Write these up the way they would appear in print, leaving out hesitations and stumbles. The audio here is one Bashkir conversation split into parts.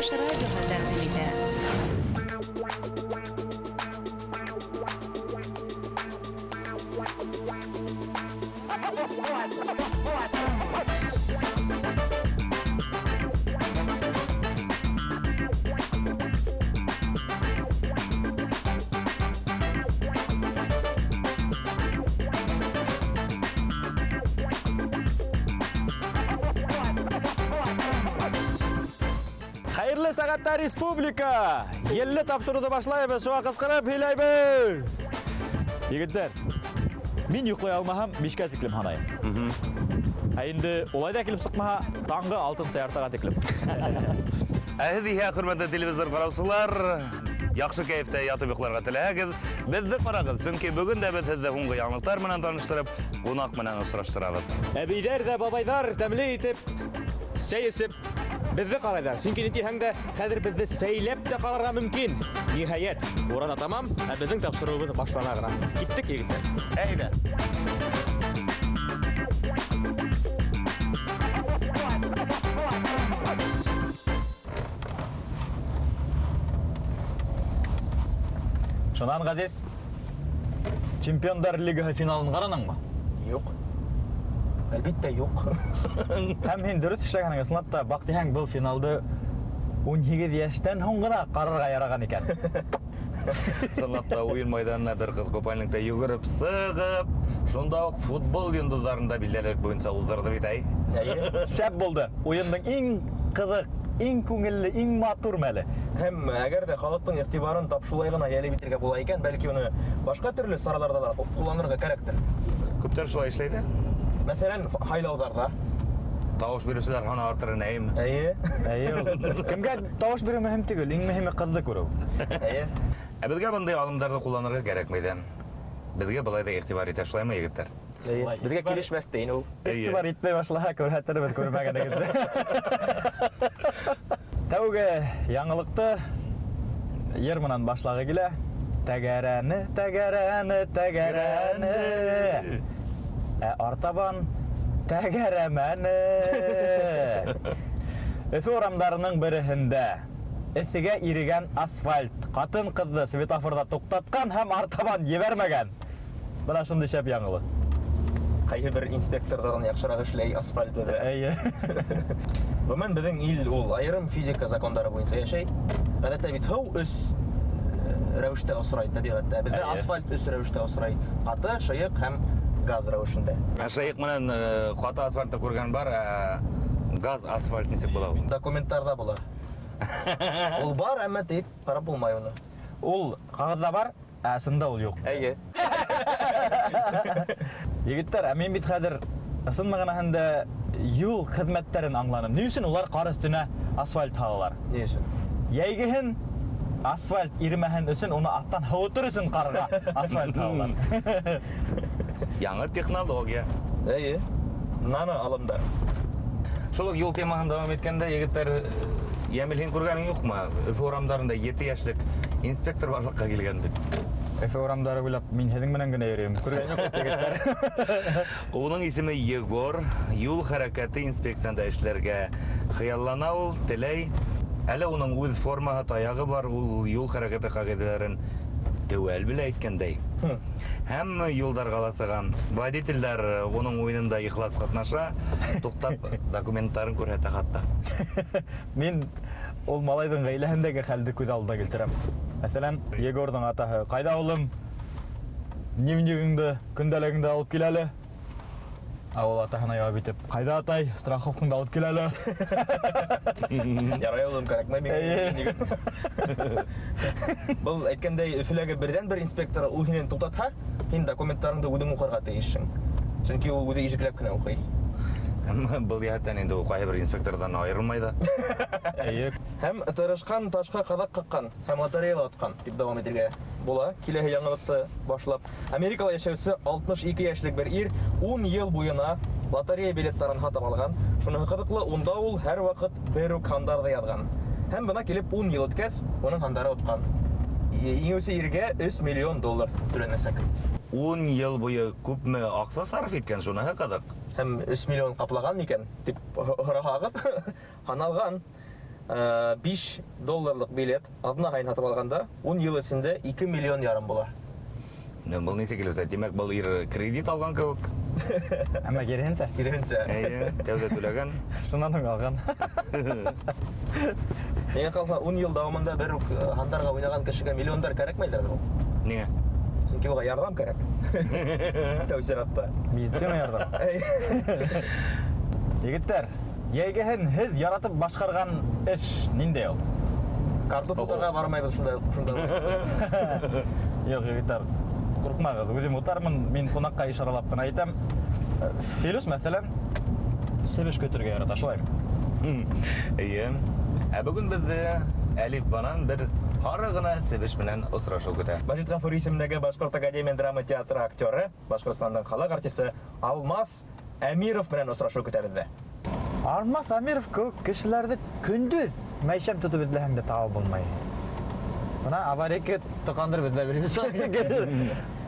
Чуваш радиоһы тәкъдим итә. Хәерле сәғәттә республика! Елле тапшыруҙы башлайбыҙ, шуға ҡысҡырып һөйләйбеҙ. Егеттәр, мин йоҡлай алмаһам, бишкә тиклем һанайым. Ә инде улай ҙа килеп сыҡмаһа, таңғы алтынсы яртыға тиклем. Ә һеҙ иһә, хөрмәтле телевизор ҡараусылар, яҡшы кәйефтә ятып йоҡларға теләһәгеҙ, беҙҙе ҡарағыҙ, сөнки бөгөн дә беҙ һеҙҙе һуңғы яңылыҡтар менән таныштырып, ҡунаҡ менән осраштырабыҙ. Әбейҙәр ҙә бабайҙар тәмле итеп сәй эсеп беҙҙе ҡарайҙар. Сөнки ни тиһәң дә, хәҙер беҙҙе сәйләп тә ҡарарға мөмкин. Ниһайәт, урана тамам, ә беҙҙең тапшырыуыбыҙ башлана ғына. Киттек, егеттәр. Әйҙә. Шунан, Ғәзиз, Чемпиондар лигаһы финалын ҡараныңмы? Юҡ. Әлбиттә, юҡ. Һәм һин дөрөҫ эшләгәнһең, ысынлап та, баҡтиһәң, был финалды 18 йәштән һуң ғына ҡарарға яраған икән. Ысынлап та, уйын майҙанына бер ҡыҙ купальникта йүгереп сығып, шунда уҡ футбол йондоҙҙарын да билдәлелек буйынса уҙҙырҙы бит, әй. Әйе. Шәп булды. Уйындың иң ҡыҙыҡ, иң күңелле, иң матур мәле. Һәм әгәр ҙә халыҡтың иғтибарын тап шулай ғына йәлеп итергә була икән, бәлки уны башҡа төрлө сараларҙа ла ҡулланырға кәрәктер. Күптәр шулай эшләй ҙә. Мәҫәлән, һайлауҙарҙа. Тауыш биреүселәр һаны артыр ине, әйеме? Әйе. Әйе ул. Кемгә тауыш биреү мөһим түгел, иң мөһиме ҡыҙҙы күреү. Әйе. Ә беҙгә бындай алымдарҙы ҡулланырға кәрәкмәй ҙә. Беҙгә былай ҙа иғтибар итә, шулаймы, егеттәр? Әйе. Беҙгә килешмәҫ тә ине ул. Әйе. Иғтибар итмәй башлаһа, күрһәтербеҙ күрмәгәнегеҙҙе. Тәүге яңылыҡты йыр менән башлағы килә. Тәгәрәне, тәгәрәне, тәгәрәне. Ә артабан тәгәрәмәне. Өфө урамдарының береһендә эҫегә ирегән асфальт ҡатын-ҡыҙҙы светофорҙа туҡтатҡан һәм артабан ебәрмәгән. Бына шундай шәп яңылыҡ. Ҡайһы бер инспекторҙарҙан яҡшыраҡ эшләй асфальт үҙе. Әйе. Ғөмүмән, беҙҙең ил ул айырым физика закондары буйынса йәшәй. Ғәҙәттә бит һыу өс рәүештә осрай тәбиғәттә. Беҙҙә Әйе. асфальт өс рәүештә осрай. Ҡаты, шыйыҡ һәм газ рәүешендә. Ә шыйыҡ менән ҡаты асфальтты күргән бар, ә газ асфальт нисек була ул? Документтарҙа була. Ул бар, әммә тиеп ҡарап булмай уны. Ул ҡағыҙҙа бар, ә ысында ул юҡ. Әйе. Егеттәр, ә мин бит хәҙер ысын мәғәнәһендә юл хеҙмәттәрен аңланым. Ни өсөн улар ҡар өҫтөнә асфальт һалалар? Ни өсөн? Йәйгеһен асфальт иремәһен өсөн, уны аҫтан һыуытыр өсөн ҡарға асфальт һалалар. Яңы технология. Әйе. Нано алымдар. Шул уҡ юл темаһын дауам иткәндә, егеттәр, Йәмил, һин күргәнең юҡмы? Өфө урамдарында 7 йәшлек инспектор барлыҡҡа килгән бит. Өфө урамдары буйлап мин һеҙҙең менән генә йөрөйөм. Күргән юҡ бит, егеттәр. Уның исеме Егор. Юл хәрәкәте инспекцияһында эшләргә хыяллана ул, теләй. Әле уның үҙ формаһы, таяғы бар, ул юл хәрәкәте ҡағиҙәләрен теүәл белә әйткәндәй. Һәм юлдарға ла сыға. Водительдәр уның уйынында ихлас ҡатнаша, туҡтап документтарын күрһәтә хатта. Мин ул малайҙың ғаиләһендәге хәлде күҙ алдына килтерәм. Мәҫәлән, Егорҙың атаһы: "Ҡайҙа улым? Дневнигыңды, көндәлегеңде алып кил әле." Ә ул атаһына яуап итеп: "Ҡайҙа атай, страховкаңды алып кил әле." Ярай улым, кәрәкмәй миңә. Әйе. Был әйткәндәй, Өфөләге берҙән-бер инспектор ул һинән туҡтатһа, һин документтарыңды үҙең уҡырға тейешһең. Сөнки ул үҙе ижекләп кенә уҡый. Был йәһәттән инде ул ҡайһы бер инспекторҙан айырылмай ҙа. Әйе. Һәм тырышҡан ташҡа ҡаҙаҡ ҡаҡҡан һәм лотереяла отҡан тип дауам итергә була. Киләһе яңылыҡты башлап. Америкала йәшәүсе 62 йәшлек бер ир 10 йыл буйына лотерея билеттарын һатып алған. Шуныһы ҡыҙыҡлы, унда ул һәр ваҡыт бер үк һандарҙы яҙған. Һәм бына килеп 10 йыл үткәс, уның һандары отҡан. Еңеүсе иргә 3 миллион доллар түләнәсәк. 10 йыл буйы күпме аҡса сарыф иткән, шуныһы ҡыҙыҡ. Һәм 3 миллион ҡаплаған микән, тип һораһағыҙ, һаналған. 5 долларлыҡ билет аҙна һайын һатып алғанда 10 йыл эсендә 2 миллион ярым була. Был нисек килеп? Тимәк, был ир кредит алған кеүек. Әммә киреһенсә. Киреһенсә. Эйе, тәүҙә түләгән. Шунан һуң алған. Миңә ҡалһа, 10 йыл дауамында бер үк һандарға уйнаған кешегә миллиондар кәрәкмәйҙер ул. Ниңә? Сөнки уға ярҙам кәрәк. Тәү сиратта. Медицина ярҙам. Егеттәр, йәйгеһен һеҙ яратып башҡарған эш ниндәй ул? Картоф утарға бармайбыҙ шунда, шунда. Юҡ, егеттәр, ҡурҡмағыҙ, үҙем утармын, мин ҡунаҡҡа ишаралап ҡына әйтәм. Филүс, мәҫәлән, себеш көтөргә ярата, шулаймы? Эйе. Ә бөгөн беҙҙе Әлиф Банан бер һары ғына себеш менән осрашыу көтә. Мәжит Ғафури исемендәге Башҡорт академия драма театры актеры, Башҡортостандың халыҡ артисы Алмас Әмиров менән осрашыу көтә беҙҙе. Алмас Әмиров кеүек кешеләрҙе көндөҙ мәйшәм тотоп эҙләһәң дә таба булмай. Бына аварийка тоҡандырып эҙләп йөрөйбөҙ.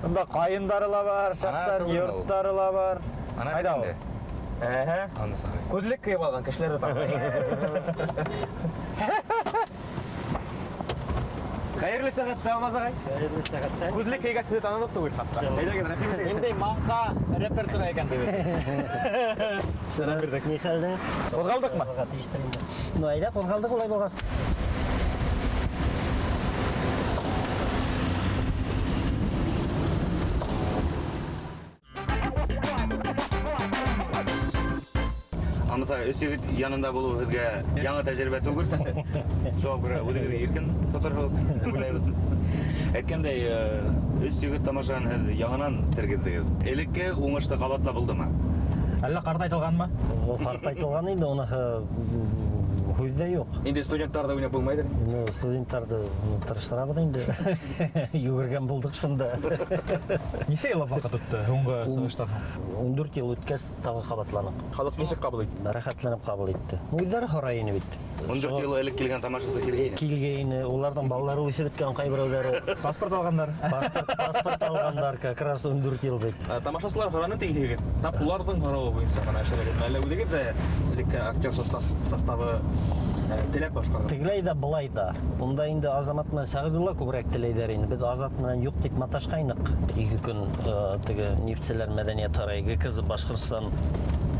Унда ҡайындары ла бар, шәхсән йорттары ла бар. Ана Ҡайҙа ул? инде. Әһә. Алмас ағай. Күҙлек кейеп алған кешеләрҙе танымай. Хәйерле сәғәттә, Алмаз ағай. Хәйерле сәғәттә. Күҙлек кейгәс һеҙҙе таныдыҡ түгел хатта. Әйҙәгеҙ, рәхим итегеҙ. Ниндәй маңҡа рэпер тора икән тип. Сәләм бирҙек. Ни хәлдә? Ҡуҙғалдыҡмы? Ҡуҙғалырға тейештер инде. Ну, әйҙә, ҡуҙғалдыҡ улай булғас. Алмас ағай, өс егет янында булыу һеҙгә яңы тәжрибә түгел. Шуға күрә үҙегеҙҙе иркен тоторһоғоҙ, тип уйлайбыҙ. Әйткәндәй, өс егет тамашаһын һеҙ яңынан тергеҙҙегеҙ. Элекке уңышты ҡабатлап булдымы? Әллә ҡартайтылғанмы? Ул ҡартайтылған инде, уныһы һүҙ ҙә юҡ. Инде студенттарҙы уйнап булмайҙыр. Ну, студенттарҙы тырыштырабыҙ инде. Йүгергән булдыҡ шунда. Нисә йыллап ваҡыт үтте һуңғы сығыштан һуң? 14 йыл үткәс тағы ҡабатланыҡ. Халыҡ нисек ҡабул итте? Рәхәтләнеп ҡабул итте. Үҙҙәре һорай ине бит. 14 йыл элек килгән тамашасы килгәйне. Килгәйне, уларҙың балалары үҫеп бөткән ҡайберәүҙәре. Паспорт алғандар. Паспорт алғандар, как раз 14 йыл бит. Тамашасылар һораны тиһегеҙ. Тап уларҙың һорауы буйынса ғына эшләгеҙ. Әллә үҙегеҙ ҙә элекке актер составы теләп башҡарҙы? Тегеләй ҙә, былай ҙа. Унда инде Азамат менән Сәғиҙулла күберәк теләйҙәр инде. Беҙ Азат менән юҡ тип маташҡайныҡ. Ике көн теге Нефтселәр мәҙәниәт һарайы ГКЗ Башҡортостан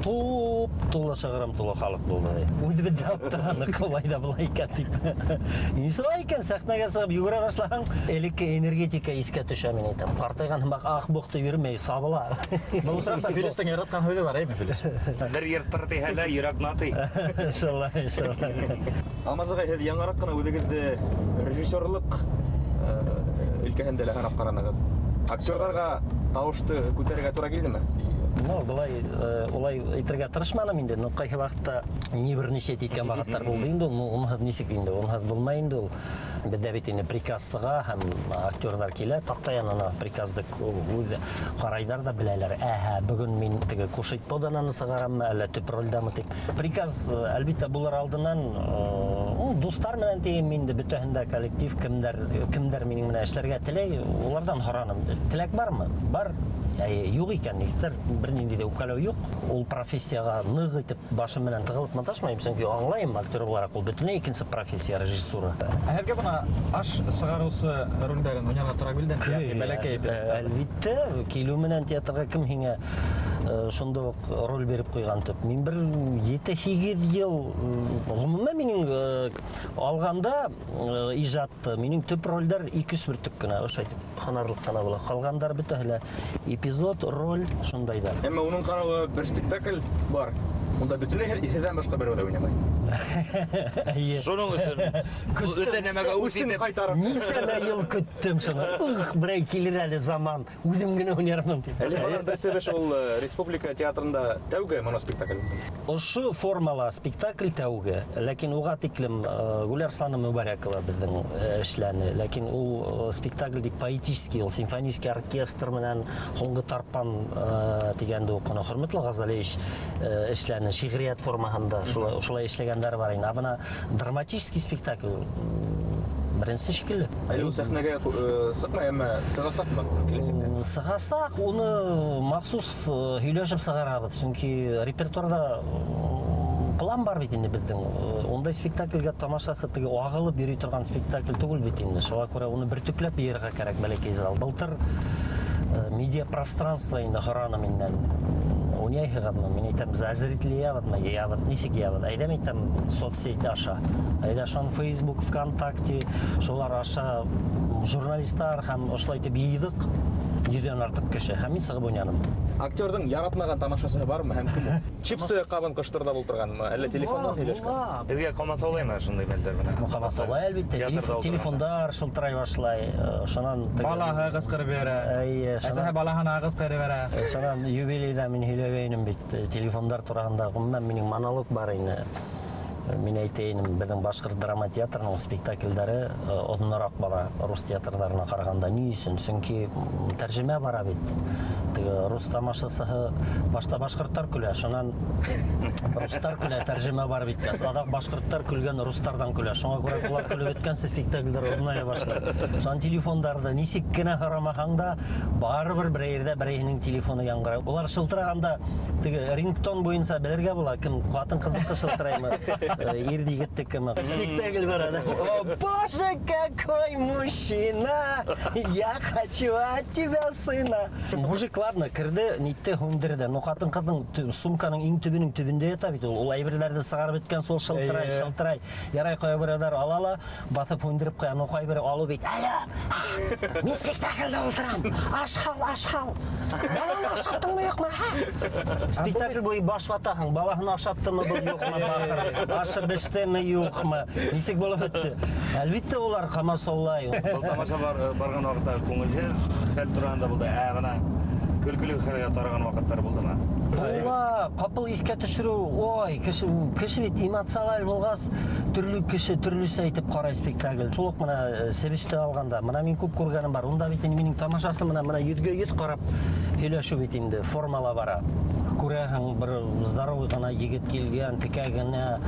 туп тулы шығырым тулы халыҡ булды. Үҙебеҙ ҙә аптыраныҡ, улай ҙа былай икән тип. Ни шулай икән, сәхнәгә сығып йүгерә башлаһаң, элекке энергетика иҫкә төшә, мин әйтәм. Ҡартайған һымаҡ ах буҡ тип йөрөмәй, сабыла. Был осраҡта Филүстең яратҡан һүҙе бар, әйме, Филүс? Бер йырттыр тиһә лә, йөрәк натый. Шулай, шулай. Алмаз ағай, һеҙ яңыраҡ ҡына үҙегеҙҙе режиссерлыҡ өлкәһендә лә һынап ҡаранығыҙ. Актерҙарға тауышты күтәрергә тура килдеме? Ну, былай, улай әйтергә тырышманым инде. Но ҡайһы ваҡытта ни бер нисә әйткән ваҡыттар булды инде ул. Ну, унһыҙ нисек инде, унһыҙ булмай инде ул. Беҙҙә бит инде приказ сыға һәм актерҙар килә, таҡта янына приказды үҙ ҡарайҙар ҙа беләләр. Әһә, бөгөн мин теге кушать подананы сығараммы, әллә төп ролдәме тип. Приказ, әлбиттә, булыр алдынан, дуҫтар менән тием инде, бөтәһендә коллектив, кемдәр минең менән эшләргә теләй, уларҙан һораным. Теләк бармы? Бар. Әй, юҡ икән, егеттәр, бер ниндәй ҙә үпкәләү юҡ. Ул профессияға ныҡ итеп башым менән тығылып маташмайым, сөнки аңлайым, актер булараҡ ул бөтөнләй икенсе профессия, режиссура. Ә һеҙгә бына аш сығарыусы ролдәрен уйнарға тура килде? Йәки бәләкәй эпизодтар? Әлбиттә, килеү менән театрға кем һиңә шунда уҡ роль биреп ҡуйған тип. Мин бер ете-һигеҙ йыл, ғөмүмән минең алғанда ижадты, минең төп ролдәр ике-өс бөртөк кенә, ошо әйтеп һанарлыҡ ҡына була. Ҡалғандар бөтәһе лә эпизод, роль шундайҙар. Әммә уның ҡарауы бер спектакль бар. Унда бөтөнләй һеҙҙән башҡа берәү ҙә уйнамай. Эйе. Шуның өсөн бөтә нәмәгә үҙ Үсен итеп ҡайтарып. Нисәмә йыл көттөм шуны. Ух, берәй килер әле заман. Үҙем генә уйнармын тип. Әле бынан бер сәбәп ул Республика театрында тәүге моноспектакль. Ошо формала спектакль тәүге, ләкин уға тиклем Гүләр Арсланова Мөбәрәкова беҙҙең эшләне. Ләкин ул спектакль тик поэтический, ул симфонический оркестр менән Һуңғы тарпан тигәнде уҡыны. Хөрмәтле Ғазалиевич эшләне шиғриәт формаһында, шулай эшләгәндәр бар инде. Ә бына драматический спектакль беренсе шикелле. Әле ул сәхнәгә сыҡмай, әммә сығасаҡмы киләсәктә? Сығасаҡ, уны махсус һөйләшеп сығарабыҙ, сөнки репертуарҙа План бар бит инде беҙҙең. Ундай спектаклгә тамашасы теге ағылып йөрөй торған спектакль түгел бит инде. Шуға күрә уны бөртөкләп йыйырға кәрәк бәләкәй зал. Былтыр медиапространство инде һораны миннән. Уйнайһығыҙмы? Мин әйтәм, за зритель йыябыҙмы? Йыябыҙ. Нисек йыябыҙ? Әйҙә, мин әйтәм, соцсеть аша. Әйҙә, шунан Facebook, ВКонтакте, шулар аша журналистар һәм ошолай итеп йыйҙыҡ. 100-дән артыҡ кеше. Һәм мин сығып уйнаным. Актерҙың яратмаған тамашасыһы бармы һәм кем ул? Чипсы ҡабын ҡыштырҙап ултырғанмы, әллә телефондан һөйләшкән? Һеҙгә ҡамасаулаймы шундай мәлдәр менән? Ҡамасаулай, әлбиттә. Театрҙа ултырғанда. Телефондар шылтырай башлай. Шунан Балаһы ҡысҡырып ебәрә. Эйе, Әсәһе шунан балаһына ҡысҡырып ебәрә. Шунан юбилейҙа мин һөйләгәйнем бит, телефондар тураһында ғөмүмән минең монолог бар ине. Мин әйтәйем, беҙҙең башҡорт драма театрының спектаклдәре оҙонораҡ бара рус театрҙарына ҡарағанда. Ни өсөн? Сөнки тәржемә бара бит. Теге рус тамашасыһы башта башҡорттар көлә, шунан рустар көлә, тәржемә бар бит. Аҙаҡ башҡорттар көлгән рустарҙан көлә. Шуңа күрә улар көлөп бөткәнсе спектаклдәр оҙоная башлай. Шунан телефондарҙы нисек кенә һорамаһаң да, барыбер берәй ерҙә берәйһенең телефоны яңғырай. Улар шылтырағанда теге рингтон буйынса белергә була, кем ҡатын-ҡыҙҙыҡы шылтыраймы, ир егеттекеме. Спектакль бара, да? О, боже, какой мужчина! Я хочу от тебя сына! Мужик, ладно, керҙе, нитте, һүндерҙе. Но ҡатын-ҡыҙҙың сумканың иң төбөнөң төбөндә ята бит ул. Ул әйберҙәрҙе сығарып бөткән, сол шылтырай, шылтырай. Ярай, ҡайһы берәүҙәр ала ла, баҫып һүндереп ҡуя. Но ҡайһы берәү алып бит. Алло, мин спектаклдә ултырам. Аш һал, аш һал. Баланы ашаттыңмы, юҡмы? Һа? Спектакль буйы баш ватаһың. Балаһын ашаттымы был, юҡмы, бахыр? Ашы бештеме, юҡмы? Нисек булып бөттө? Әлбиттә, улар ҡамасаулай. Был тамаша барған ваҡытта күңелһеҙ хәл тураһында булды. Ә бына көлкөлө хәлгә тараған ваҡыттар булдымы? Була, ҡапыл иҫкә төшөрөү, ой, кеше бит эмоциональ булғас, төрлө кеше төрлөсә итеп ҡарай спектакль. Шул уҡ бына Себеште алғанда, бына мин күп күргәнем бар. Унда бит инде минең тамашасы менән бына йөҙгә йөҙ ҡарап һөйләшеү бит инде формала бара. Күрәһең, бер здоровый ғына егет килгән, текә генә.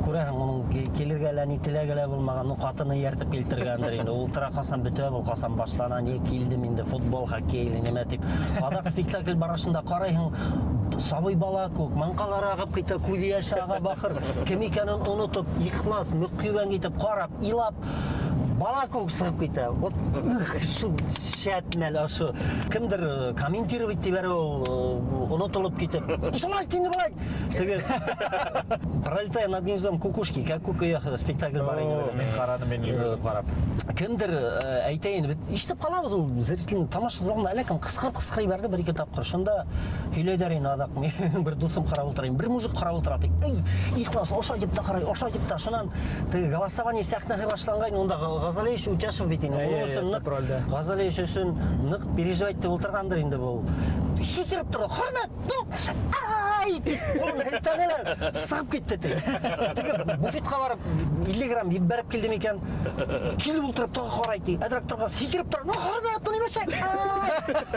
Күрәһең, уның килергә лә ни теләге лә булмаған, ну ҡатыны эйәртеп килтергәндер инде. Ултыра ҡасан бөтә, был ҡасан башлана, ни килдем инде, футбол, хоккей или нимә тип. Аҙаҡ спектакль барышында ҡарайһың, сабый бала күк, маңҡалар ағып китә, күҙ йәше аға бахыр. Кем икәнен онотоп, ихлас, мөкиббән китеп ҡарап, илап, бала күк сығып китә. Вот шул шәп мәл ошо. Кемдер комментировать ебәрә ул, онотолоп китеп. Шулай инде былай. Теге Пролетая над гнездом кукушки, как кука спектакль бар инде. О, мин ҡараным, мин йүгерҙем ҡарап. Кемдер әйтәйен, беҙ ишетеп ҡалабыҙ ул зрительный тамаша залында әллә кем ҡысҡырып ҡысҡырып ебәрҙе бер ике тапҡыр. Шунда һөйләйҙәр инде аҙаҡ, минең бер дуҫым ҡарап ултыра, бер мужик ҡарап ултыра, ти, эй, ихлас, ошай тип тә ҡарай, ошай тип тә. Шунан теге голосование сәхнәһе башланған, унда Ғазалиевич Утяшев бит инде. Әйе, Уның өсөн әйе, ныҡ төп ролдә. Ғазалиевич өсөн ныҡ переживать итеп ултырғандыр инде был. Һикереп торҙо, Хөрмәт, ну, ай, тип ҡулын һелтәне лә сығып китте ти. Теге буфетҡа барып 50 грамм ебәреп килде микән? Килеп ултырып тағы ҡарай ти. Әҙерәк торғас һикереп тора. Ну, Хөрмәт, ну нимәсә? Ай!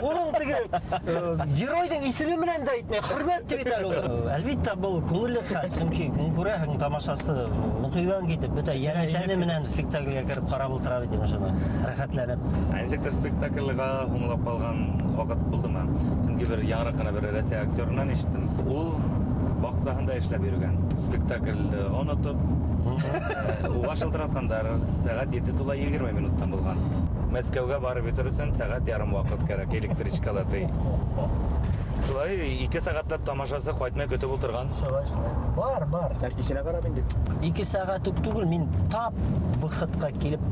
Уның теге геройҙың исеме менән дә әйтмәй, Хөрмәт тип әйтә ул. Әлбиттә, был күңелле хәл, сөнки күрәһең тамашасы мөкиббән китеп, бөтә йәне тәне менән спектаклгә кереп ҡарап ултыра бит инде шуны, рәхәтләнеп. Ә нисектер спектакльгә һуңлап ҡалған ваҡыт булдымы? Сөнки бер яңыраҡ ҡына бер Рәсәй актерынан ишеттем. Ул баҡсаһында эшләп йөрөгән. Спектакльде онотоп, уға шылтыратҡандар, сәғәт ете тула егерме минуттан булған. Мәскәүгә барып етер өсөн сәғәт ярым ваҡыт кәрәк, электричкала ти. Шулай 2 сәғәтләп тамашасы ҡайтмай көтөп ултырған. Шулай, шулай. Бар, бар. Артисына ҡарап инде. 2 сәғәт үк түгел, мин тап выходҡа килеп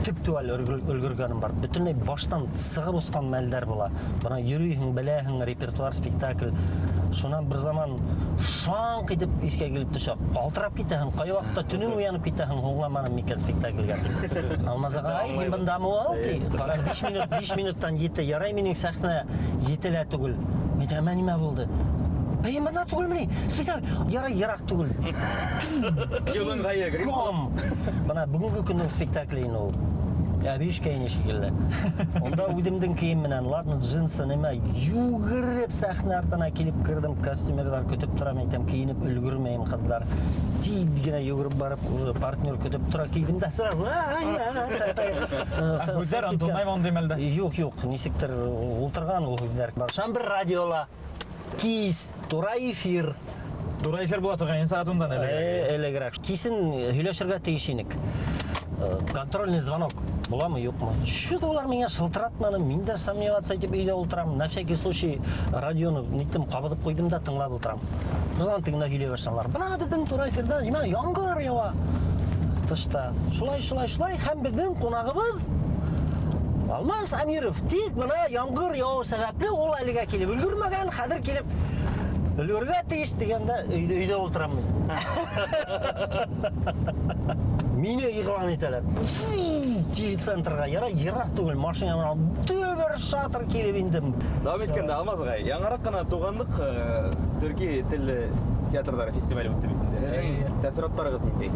төп-теүәл өлгөргәнем бар. Бөтөнләй баштан сығып осҡан мәлдәр була. Бына йөрөйһөң, беләһең, репертуар, спектакль. Шунан бер заман шаңҡ итеп иҫкә килеп төшә. Ҡалтырап китәһең, ҡай ваҡытта төнөн уянып китәһең, һуңламаным микән спектаклгә. Алмаз ағай, һин бындамы ул, ти. Ҡара, 5 минут, 5 минуттан ете. Ярай минең сәхнә ете лә түгел. Мин әйтәм, ә нимә булды? Бәй, бында түгелме ни? Спектакль ярай йыраҡ түгел. Юлың ғайы, грим. Ком. Бына бөгөнгө көндөң спектакле инде ул. Әбишкәйне шикелле. Унда үҙемдең кейем менән, ладно, джинсы нимә, йүгереп сәхнә артына килеп керҙем, костюмерҙар көтөп тора, мин әйтәм, кейенеп өлгөрмәйем, ҡыҙҙар. Тиҙ генә йүгереп барып, уже партнер көтөп тора, кейҙем дә сразу. Ай, ай, ай, ай, ай. Һүҙҙәр онотолмаймы ундай мәлдә? Юҡ, юҡ, нисектер ултырған ул һүҙҙәр. Баршам бер радиола. Кис, тура эфир. Тура эфир була торған сәғәт ундан элегерәк. Элегерәк. Кисен һөйләшергә тейеш инек. Контрольный звонок буламы, юҡмы? Что-то улар миңә шылтыратманы, мин дә сомневаться итеп өйҙә ултырам. На всякий случай радионы ниттем, ҡабыҙып ҡуйҙым да тыңлап ултырам. Берҙән тегендә һөйләй башланылар. Бына беҙҙең тура эфирҙа нимә ямғыр яуа тышта. Шулай, шулай, шулай һәм беҙҙең ҡунағыбыҙ Алмаз Әмиров. Тик бына ямғыр яуыу сәбәпле ул әлегә килеп өлгөрмәгән, хәҙер килеп өлгөргә тейеш тигәндә өйҙә ултырам мин. Мине иғлан итәләр. Телецентрға ярай, йыраҡ түгел, машина менән дөбөр шатыр килеп индем. Дауам иткәндә, Алмаз ағай, яңыраҡ ҡына туғанлыҡ төрки телле театрҙар фестивале үтте бит инде. Һеҙҙең тәьҫораттарығыҙ ниндәй?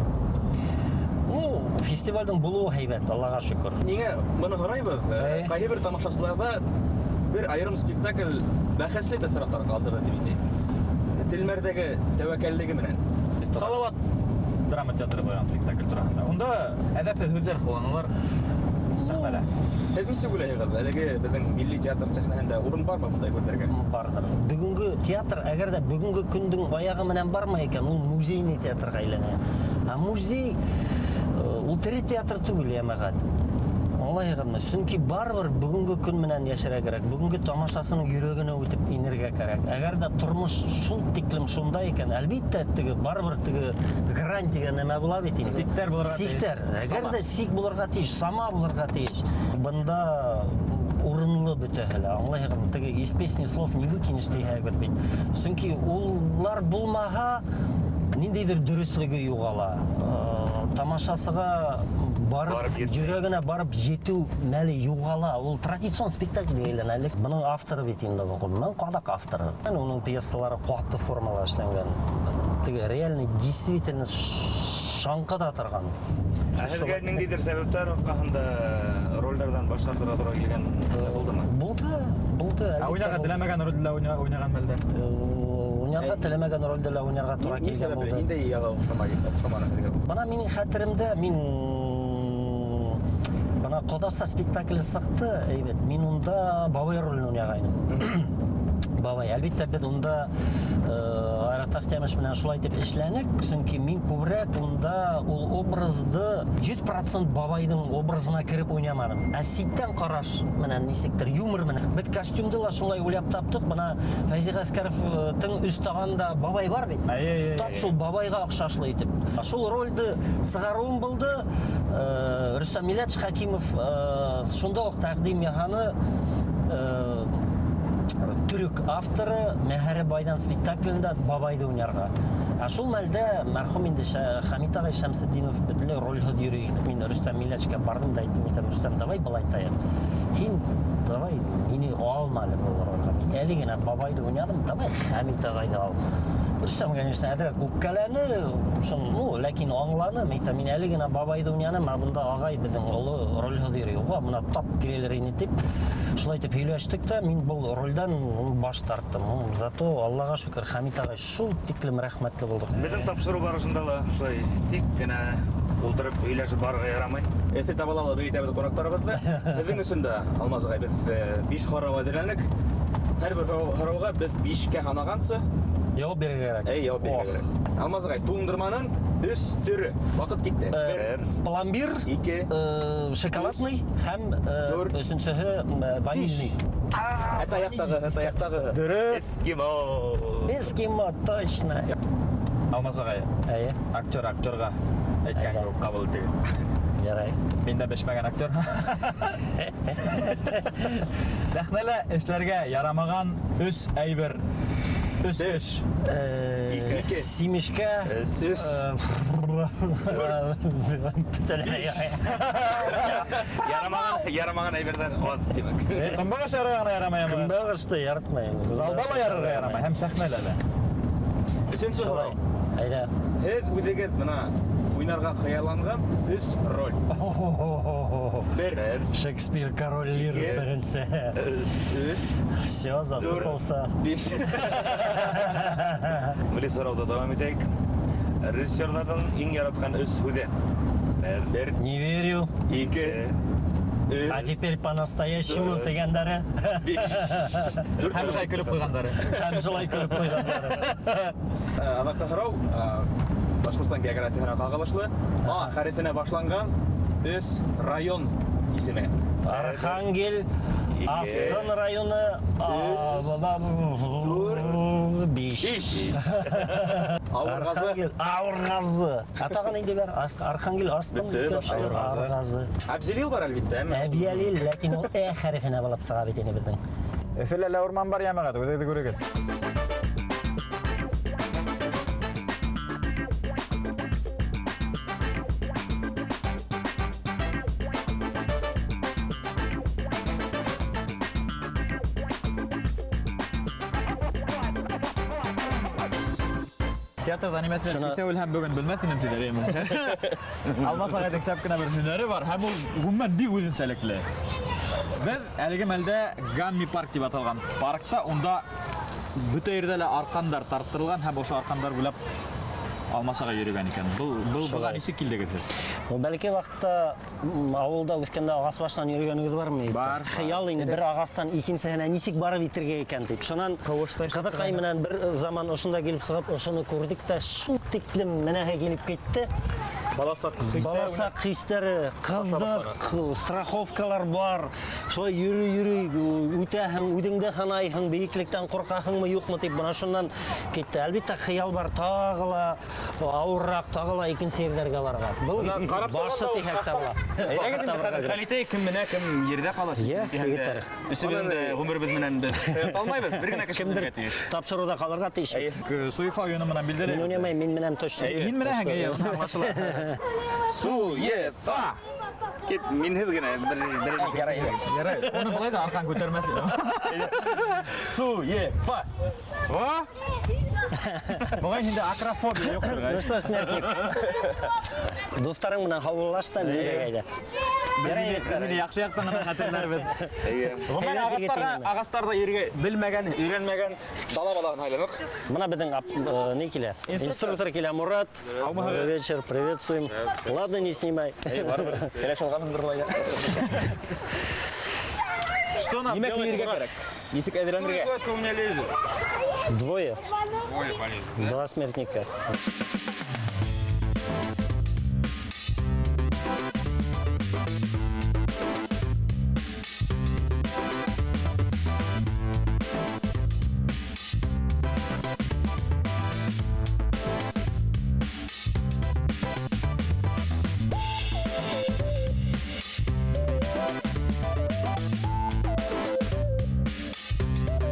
Ну, фестивалдең булыуы һәйбәт, Аллаға шөкөр. Ниңә быны һорайбыҙ? Ҡайһы бер тамашасыларҙа бер айырым спектакль бәхәсле тәьҫораттар ҡалдырҙы тип әйтәйек. Телмәрҙәге тәүәккәллеге менән. Салават драма театры ҡуйған спектакль тураһында. Унда әҙәпһеҙ һүҙҙәр ҡулланалар сәхнәлә. Һеҙ нисек уйлайһығыҙ? Әлеге беҙҙең милли театр сәхнәһендә урын бармы бындай һүҙҙәргә? Барҙыр. Бөгөнгө театр, әгәр ҙә бөгөнгө көндөң аяғы менән бармай икән, ул музейный театрға әйләнә. Ә музей ул тере театр түгел, йәмәғәт. Аңлайһығыҙмы? Сөнки барыбер бөгөнгө көн менән йәшәргә кәрәк, бөгөнгө тамашасының йөрәгенә үтеп инергә кәрәк. Әгәр ҙә тормош шул тиклем шунда икән, әлбиттә, теге барыбер теге грань тигән нәмә була бит инде. Сиктәр булырға тейеш. Сиктәр. Әгәр Сама. ҙә сик булырға тейеш, сама булырға тейеш. Бында урынлы бөтәһе лә, аңлайһығыҙмы? Теге из песни слов не выкинешь тиһәгеҙ бит. Сөнки улар булмаһа, ниндәйҙер дөрөҫлөгө юғала. Тамашасыға барып, Барып етмәй. йөрәгенә барып етеү мәле юғала. Ул традицион спектакль әйләнә әле. Бының авторы бит инде ул, ғөмүмән, ҡаҙаҡ авторы. Уның пьесалары ҡаты формала эшләнгән. Теге реальный, действительно шаңҡыта торған. Ә һеҙгә ниндәйҙер сәбәптәр арҡаһында ролдәрҙән баш тартырға тура килгән булдымы? Булды, булды. Ә уйнарға теләмәгән ролдә лә уйнаған мәлдә? Уйнарға теләмәгән ролдә лә уйнарға тура Ни килгән сәбәпле? булды. Ниндәй яғы оҡшаманы һеҙгә? Бына минең хәтеремдә, мин бына Ҡоҙаса спектакле сыҡты, әйбәт. Мин унда бабай ролен уйнағайным. Бабай, әлбиттә, беҙ унда Айрат Әхтәмович менән шулай итеп эшләнек, сөнки мин күберәк унда ул образды 100% бабайҙың образына кереп уйнаманым. Ә ситтән ҡараш менән нисектер, юмор менән. Беҙ костюмды ла шулай уйлап таптыҡ. Бына Фәйзи Ғәскәровтың өс тағанда бабай бар бит. Тап шул бабайға оҡшашлы итеп. Шул ролде сығарыуым булды. Рөстәм Милләтш Хәкимов шунда уҡ тәҡдим яһаны, төрөк авторы Мәһәре Байҙан спектаклендә бабайҙы уйнарға. Ә шул мәлдә мәрхүм инде Хәмит ағай Шәмсетдинов бөтөнләй ролһыҙ йөрөй ине. Мин Рөстәм Милләтшкә барҙым да әйттем, әйтәм, Рөстәм, давай былай итәйек. Һин давай мине алма әле был ролгә. Мин әле генә бабайҙы уйнадым, давай Хәмит ағайҙы ал. Рөстәм, конечно, әҙерәк үпкәләне, шун, ну, ләкин аңланы. Мин әйтәм, мин әле генә бабайҙы уйнаным, ә бында ағай беҙҙең оло ролһыҙ йөрөй. Уға бына тап киләлер ине тип, шулай итеп һөйләштек тә, мин был ролдән баш тарттым. Зато Аллаға шөкөр, Хәмит ағай шул тиклем рәхмәтле булдыҡ. Беҙҙең тапшырыу барышында ла шулай тик кенә ултырып һөйләшеп барырға ярамай. Эҫе табала ла бик итәбеҙ ҡунаҡтарыбыҙҙы. Һеҙҙең өсөн дә, Алмаз ағай, беҙ 5 һорау әҙерләнек. Һәр бер һорауға беҙ 5-кә һанағансы Яуап бирергә кәрәк. Эй, яуап бирергә Ох. кәрәк. Алмаз ағай, туңдырманың өс төрө. Ваҡыт китте. Бер. Пломбир, Ике. Шоколадный һәм Дүрт. өсөнсөһө ванильный. Ә таяҡтағы, ә таяҡтағы. Дөрөҫ. Эскимо. Эскимо, точно. Алмаз ағай, Әйе. актер актерға әйткән Әйҙә. кеүек ҡабул итегеҙ. Ярай. Мин дә бешмәгән актер. Сәхнәлә эшләргә ярамаған өс әйбер. Өс эш. Ике. Симешкә. Өс. Өс. Бөтөнләй. Ярамаған, ярамаған әйберҙәр аҙ, тимәк. Көнбағыш ярырға ғына ярамай ама. Көнбағышты яратмайым. Залда ла ярырға ярамай, һәм сәхнәлә лә. Өсөнсө Шулай. һорау. Әйҙә. Һеҙ үҙегеҙ бына уйнарға хыялланған өс роль. О-хо-хо-хо-хо. Бер. Бер. Шекспир, король Лир, Ике. беренсе. Өс. Все, засыпался. Биш. Блиц һорауҙы дауам итәйек. Режиссерҙарҙың иң яратҡан өс һүҙе. Бер. Бер. Не верю. Ике. Өс. А теперь по-настоящему тигәндәре. Биш. Дүрт. Һәм шулай көлөп ҡуйғандары. Һәм шулай көлөп ҡуйғандары. Аҙаҡҡы һорау Башҡортостан географияһына ҡағылышлы. А хәрефенә башланған өс район исеме. Архангел, Асҡын районы, Дүрт, биш. Биш. Ауырғазы. Архангел, Ауырғазы. Ә тағы ниндәй бар? Архангел, Асҡын, Бөттө, башҡа Ауырғазы. Ауырғазы. Әбзелил бар, әлбиттә, әммә. Әбйәлил, ләкин ул Э хәрефенә булып сыға бит инде беҙҙең. Өфөлә лә урман бар, йәмәғәт, үҙегеҙ күрегеҙ. Театрҙа нимә тиҙәр? Шуны- Кисә үлһәм бөгөн белмәҫ инем тиҙәр, эйме? Алмас ағайҙың шәп кенә бер һөнәре бар, һәм ул ғөмүмән бик үҙенсәлекле. Беҙ әлеге мәлдә Гамми парк тип аталған паркта, унда бөтә ерҙә лә арҡандар тарттырылған һәм ошо арҡандар буйлап Алмас ағай йөрөгән икән. Был быға нисек килдегеҙ һеҙ? Ул бәләкәй ваҡытта ауылда үҫкәндә ағас башынан йөрөгәнегеҙ бармы? Бар. Хыял инде бер ағастан икенсеһенә нисек барып етергә икән тип. Шунан Ҡыуыштай ҡыҙыҡай менән бер заман ошонда килеп сығып, ошоно күрҙек тә шул тиклем менәһе килеп китте. Баласаҡ хистәре. Баласаҡ хистәре, ҡыҙҙыҡ, страховкалар бар. Шулай йөрөй-йөрөй үтәһең, үҙеңде һанайһың, бейеклектән ҡурҡаһыңмы, юҡмы тип бына шунан китте. Әлбиттә, хыял бар, тағы ла ауырыраҡ, тағы ла икенсе ерҙәргә барырға. Был Бына ҡарап башы торғанда тиһәк тә була. Әйҙәгеҙ инде хәҙер хәл итәйек, кем менә, кем ерҙә ҡала. Йә, егеттәр. Өсөбөҙ инде ғүмеребеҙ менән беҙ шаярта алмайбыҙ, бер генә кеше Кемдер менергә тейеш. тапшырыуҙа ҡалырға тейеш бит. Суефа уйыны менән билдәле. Мин уйнамайым, мин менәм точно. Һин менәһең, эйе, аңлашыла. Суефа. Кит, минһеҙ генә бер Ярай, Ярай, уны былай ҙа арҡан күтәрмәҫ ине. Суефа. О! Быға инде акрофобия юҡтыр, Ну что, смертник? Дуҫтарың менән һаубуллаш та миндә әйҙә. Ярай, егеттәр. Мине яҡшы яҡтан ғына хәтерләрбеҙ. Эйе. Ғөмүмән, Һәйбәт егет инде. ағастарҙа ерегә белмәгән, өйрәнмәгән дала балаһын һайланыҡ. Бына беҙҙең ни килә? Инструктор килә, Мурат. Добрый вечер, приветствуем. Ладно, не снимай. Эй, барыбер кәләш алғанһыңдыр былай. Что нам Нимә делать, кейергә Мурат? кәрәк? Нисек әҙерләнергә? Что у меня лезет? Двое. Двое полезет. Два смертника.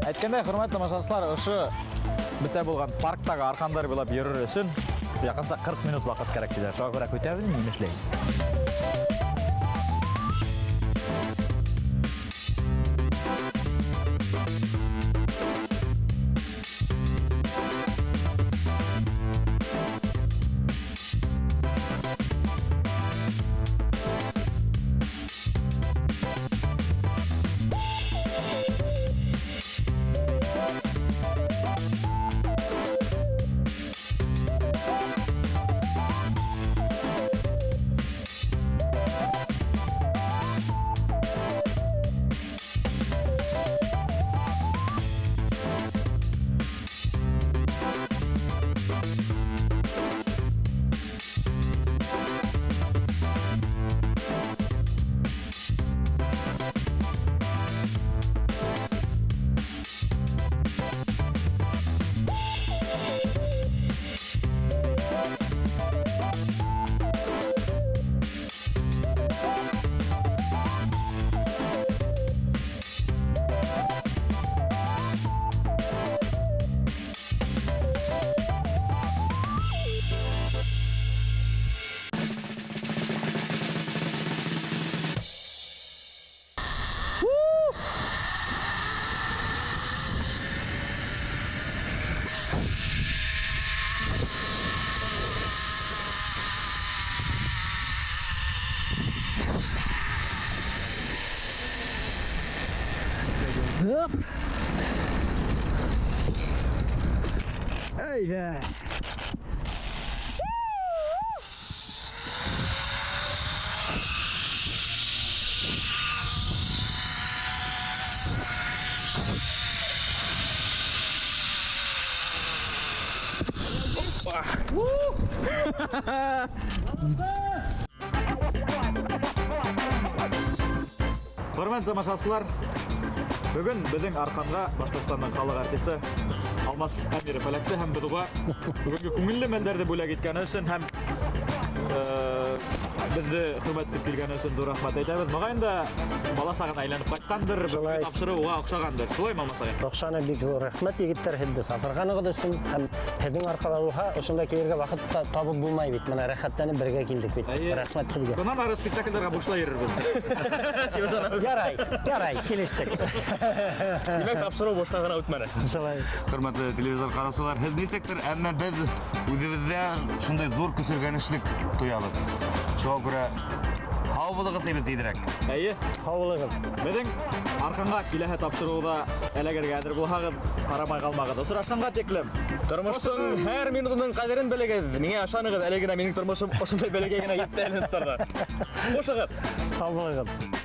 Әйткәндәй, хөрмәтле тамашасылар, ошо бөтә булған парктағы арҡандар буйлап йөрөр өсөн яҡынса 40 минут ваҡыт кәрәк тиҙәр. Шуға күрә көтәбеҙ, нимә эшләйек? Оп. Әйҙә. Хөрмәтле тамашасылар, бөгөн беҙҙең арҡанға Башҡортостандың халыҡ артисы Алмас Әмиров эләкте һәм беҙ уға бөгөнгө күңелле мәлдәрҙе бүләк иткәне өсөн һәм беҙҙе хөрмәт итеп килгәне өсөн ҙур рәхмәт әйтәбеҙ. Моғайын да бала сағына әйләнеп ҡайтҡандыр, Шулай. бөгөнгө тапшырыу уға оҡшағандыр. Шулаймы, Алмас ағай? Оҡшаны, бик ҙур рәхмәт, егеттәр, һеҙҙе саҡырғанығыҙ өсөн һәм һеҙҙең арҡала булһа, ошонда килергә ваҡыт та табып булмай бит. Мына рәхәтләнеп бергә килдек бит. Әйе. Рәхмәт һеҙгә. Бынан ары спектаклдәргә бушлай йөрөрбөҙ. Ярай, ярай, килештек. Тимәк, тапшырыу бушҡа ғына үтмәне. Шулай. Хөрмәтле телевизор ҡараусылар, һеҙ нисектер, әммә беҙ үҙебеҙҙә шундай ҙур көсөргәнешлек тоябыҙ. Шуға күрә һау булығыҙ тибеҙ тиҙерәк. Әйе, Һау булығыҙ. беҙҙең арҡанға киләһе тапшырыуҙа эләгергә әҙер булһағыҙ, ҡарамай ҡалмағыҙ. Осрашҡанға тиклем. Тормоштоң һәр минутының ҡәҙерен белегеҙ. Миңә ышанығыҙ, әле генә минең тормошом ошондай бәләкәй генә етте әле торҙо. Хушығыҙ. Һау булығыҙ.